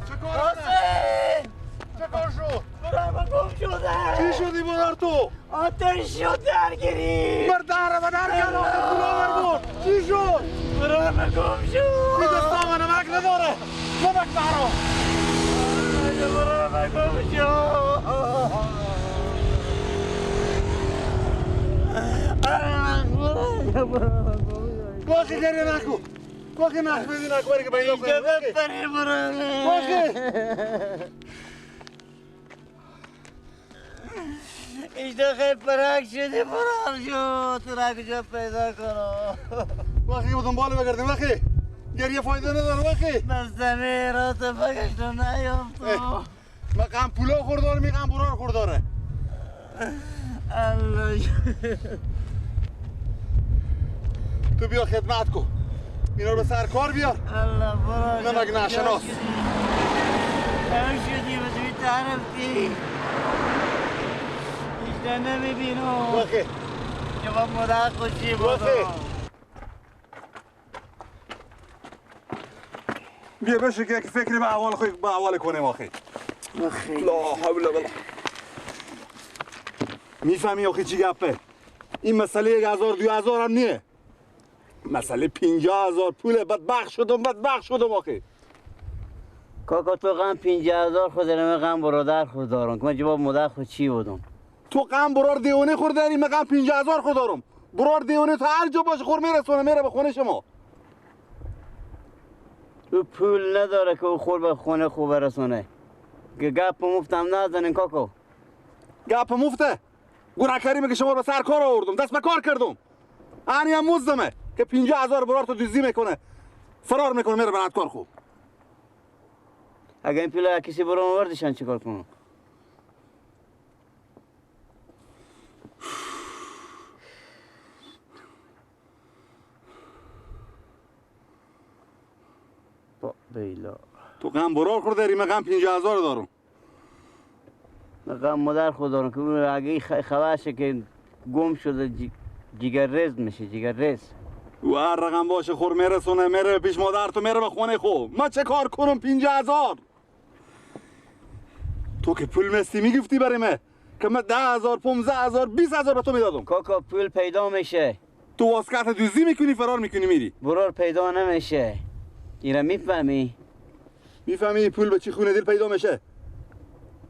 چه کار حسین! چه کار شد؟ برای گم شده. چی شدی برار تو؟ آتش شد درگیری. بر دهره و در کرد آخه پولا برد. چی شد؟ برای گم شد. این دستا من نمک نداره. نمک برا. برای گم شد. واقعی گریه نکن. واقعی نخ بدی نکن که پیدا کنی. واقعی اینجا خیلی پرک شدی برام شد. تو را کجا پیدا کنم؟ واقعی با دنبال بگردیم. واقعی گریه فایده نداره. واقعی من زمین را تو بگشتم نیافتم. من غم پولا خوردارم، این غم برار خورداره. الله تو بیا خدمت کن، اینا رو به سر کار بیار. الله برار نمک نشناس کم شدی بزوی تعرفتی بیشتر نمیبینم. واقعی جواب مادر خوشی بودم. بیا بشه که یک فکری به احوال خود به حواله کنیم. آخه لا حول ولا. میفهمی آخه چی گپه؟ این مسئله 1000 2000 هم نیه، مسئله 50,000 پوله. بدبخت شدم، بدبخت شدم آخه. کاکا تو غم 50,000 خود دارم، غم برادر خود دارم که من جواب مادر خود چی بودم؟ تو غم برار دیوانه خور داری، من غم 50,000 خود دارم. برار دیوانه تا هر جا باشه خور میرسونه، میره به خونه شما. تو پول نداره که او خور به خونه خوب برسونه. که گپ مفتم نزنین کاکا. گپ مفته؟ گناه کریمه که شما رو به سر کار آوردم، دست به کار کردم. انی هم مزدمه که 50,000 برار تو دزدی میکنه، فرار میکنه میره به کار خوب. اگه این پول کسی برام آوردشان چیکار کنم؟ با بیلا تو غم برار خورده داری، من غم 50,000 دارم. من غم مادر خود دارم که اگه خبرشه که گم شده جگر رز میشه، جگر رز. و هر رقم باشه خور میرسونه، میره پیش مادر تو، میره به خونه خو. من چه کار کنم 50,000؟ تو که پول مستی میگفتی برای من که من 10,000 15,000 20,000 به تو میدادم. کاکا پول پیدا میشه. تو واسکت دوزی میکنی، فرار میکنی میری. برار پیدا نمیشه. اینا میفهمی؟ میفهمی پول به چی خونه دل پیدا میشه؟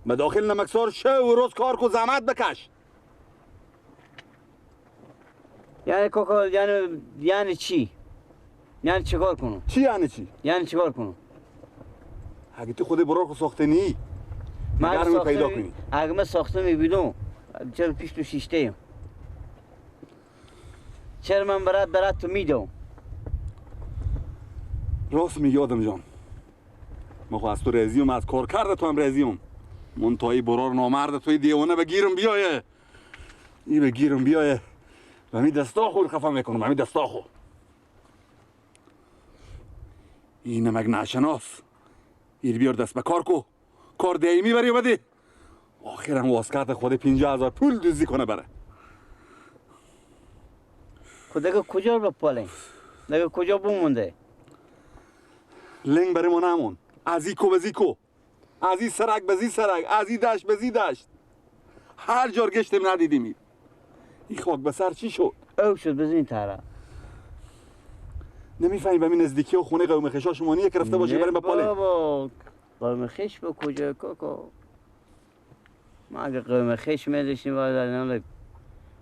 به داخل نمکسار شه و روز کار کو، زحمت بکش. یعنی کاکا یعنی چی؟ یعنی چیکار کنم؟ چی یعنی چی؟ یعنی چیکار کنم؟ اگه تو خود برار خو ساخته نی، من پیدا کنی. اگه من ساخته میبینم چرا پیش تو شیشته ایم؟ چرا من برات تو میدم؟ راست میگی آدم جان، من خو از تو رضیم، از کار کرده تو هم رضیم. من تایی برار نامرد توی دیوانه بگیرم بیایه، ای بگیرم بیایه و می دستا خور خفه میکنم. می دستا خور این نمک نشناس ایر بیار دست به کار کو، کار دائمی بری و بدی. آخرم واسکت خود 50,000 پول دزدی کنه بره. خود دیگه کجا رو پالین؟ دیگه کجا بمونده؟ لنگ برای ما نمون. از این کو به زی کو، از این سرک به زی سرک، از این دشت به زی دشت، هر جار گشتیم ندیدیم. این خاک به سر چی شد؟ او شد بزین طرف. نمیفهمی به این نزدیکی و خونه قوم خشا شما نیه که رفته باشه بریم به پاله. بابا قوم خش به کجا کاکا؟ ما اگه قوم خش میداشتیم باید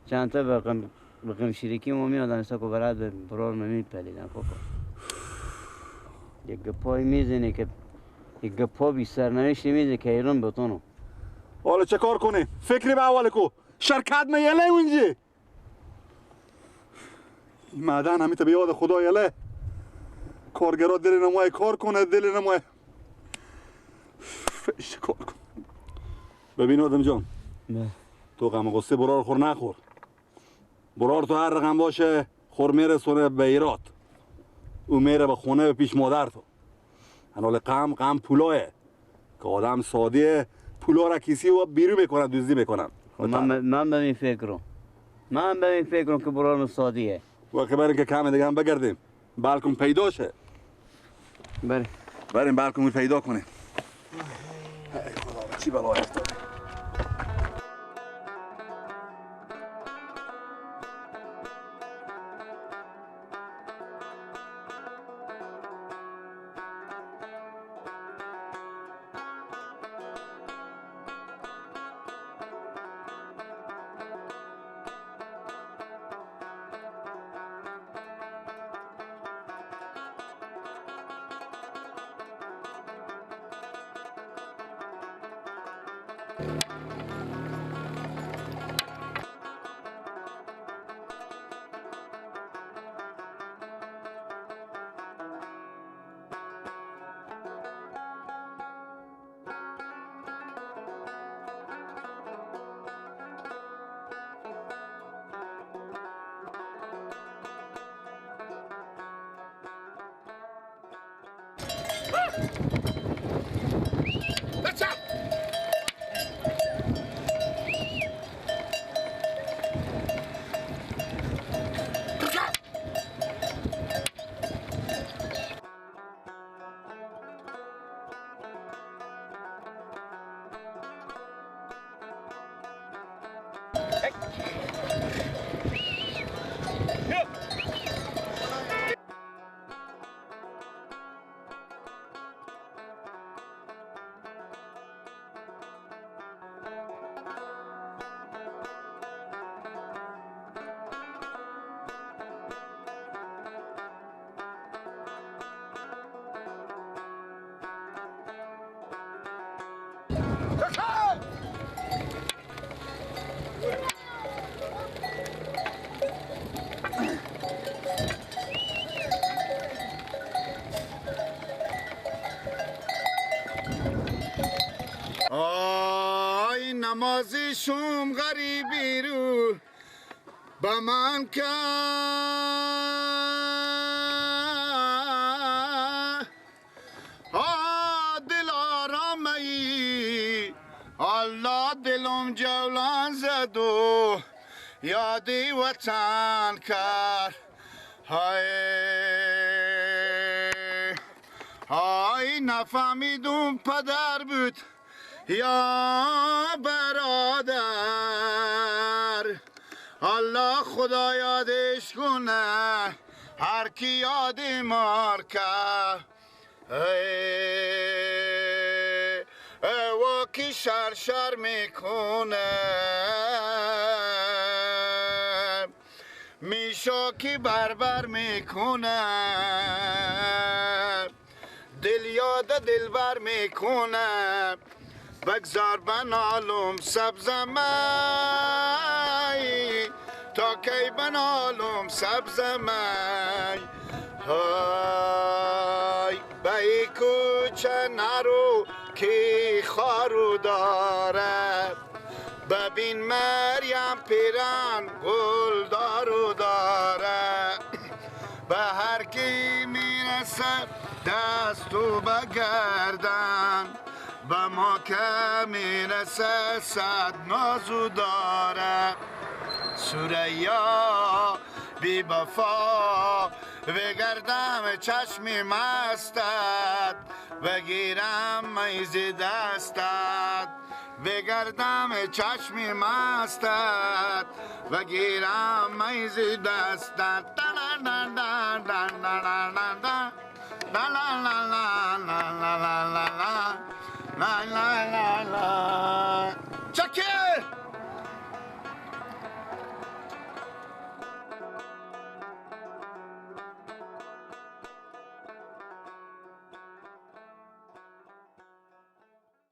چند تا به قوم شریکی ما میادن ساکو برات به برار میپلیدن کاکا. یک گپای میزنی که یک گپا بی سرنوشت میزنی که ایران بتونو. حالا چه کار کنیم؟ فکری به حواله کو. شرکت می یله اونجی. این معدن همیته به یاد خدا یله. کارگرا دل نمای کار کنه، دل نمای فش کار کن. ببین آدم جان، تو غم و غصه برار خور نخور. برار تو هر رقم باشه خور میرسونه به ایراد، او میره به خونه به پیش مادر تو. حال غم غم پولاه که آدم ساده پولا را کیسی و بیرو میکنن، دزدی میکنن. من به این فکرم، من به این فکرم که برارم سادیه. واقعا بریم که کم دیگه هم بگردیم، بلکم پیدا شه. بریم بریم بلکم پیدا کنیم. ای خدا چی بلایی افتاده. آی نمازی شوم غریبی رو به من کرد، آ دل آرامایی الله دلم جولان زد و یادی وطن کرد. های های نفهمیدم پدر بود یا برادر، الله خدا یادش کنه هر کی یاد مار کرد. ای کی شر شر میکنه میشا کی بربر میکنه دل یاد دلبر میکنه. بگذار بنالم سبزم ای تا کی بنالم سبزم ای. های به کوچه نرو کی خارو داره، ببین مریم پیران گل دارو داره. به هر کی میرسه دستو بگردن، به ما که میرسه صد نازو داره. ثریا بی وفا بگردم چشمی مستت، بگیرم میز دستت، بگردم چشمی مستت، بگیرم میز دستت. لا لا لا لا لا لا لا لا لا لا لا. چکه